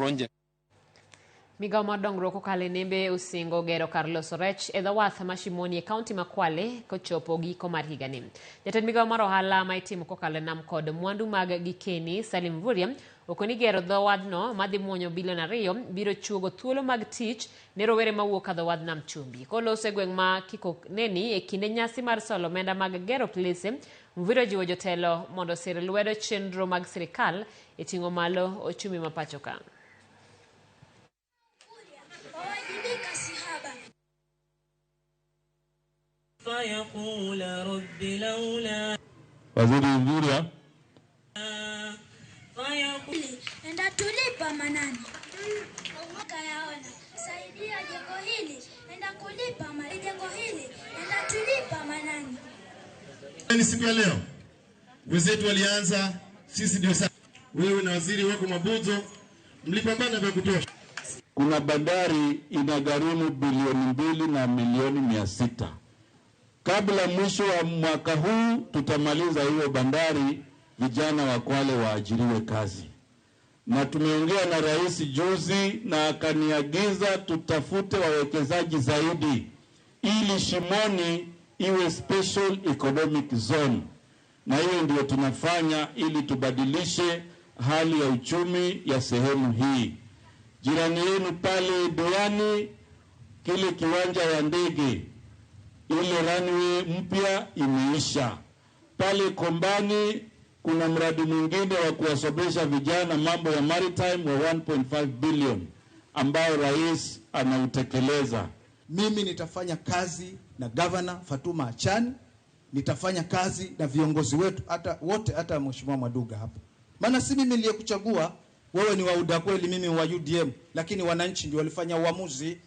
Project. Migawo mar dongruok kokalo e nembe osingo gero kar loso rech e dho wath ma Shimoni e kaunti ma Kwale kochopo giko mar higani. Jatend migawo mar ohala ma itimo kokalo e nam kod mwandu mag gikeni Salim Mvurya okoni gero dho wadhno madhi muonyo bilion 2 biro chuogo thuolo mag tich ne rowere mawuok ka dho wadh nam chumbi. Koloso e gweng' ma Kikoneni e kinde nyasi mar solo omenda mag gero plese, Mvurya ojiwo jotelo mondo osir lwedo chenro mag sirikal e ting'o malo ochumi ma pacho ka. Waziri Mvurya. Enda tulipa manani kayaona saidia jengo hili enda kulipa jengo hili enda tulipa manani. Ni siku ya leo wenzetu walianza, sisi ndio sasa. Wewe na waziri wako Mabudzo mlipambana vya kutosha. Kuna bandari inagharimu bilioni 2 na milioni 600. Kabla mwisho wa mwaka huu tutamaliza hiyo bandari, vijana wa Kwale waajiriwe kazi. Na tumeongea na rais juzi na akaniagiza tutafute wawekezaji zaidi ili Shimoni iwe special economic zone, na hiyo ndio tunafanya ili tubadilishe hali ya uchumi ya sehemu hii. Jirani yenu pale Diani, kile kiwanja ya ndege, ile runway mpya imeisha. Pale Kombani kuna mradi mwingine wa kuwasomesha vijana mambo ya maritime wa 1.5 billion ambao rais anautekeleza. Mimi nitafanya kazi na Governor Fatuma Achani, nitafanya kazi na viongozi wetu hata wote, hata Mheshimiwa Mwaduga hapa, maana si mimi niliyekuchagua wewe, ni wa UDA kweli, mimi wa UDM, lakini wananchi ndio walifanya uamuzi.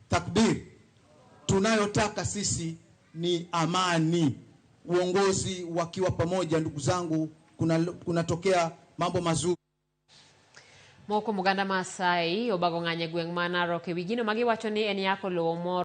Takbir! Tunayotaka sisi ni amani, uongozi wakiwa pamoja. Ndugu zangu, kunatokea mambo mazuri. Moko kuom oganda Maasai obago ng'anyo e gweng' ma Narok e wi gino ma giwacho ni en yako lowo moro.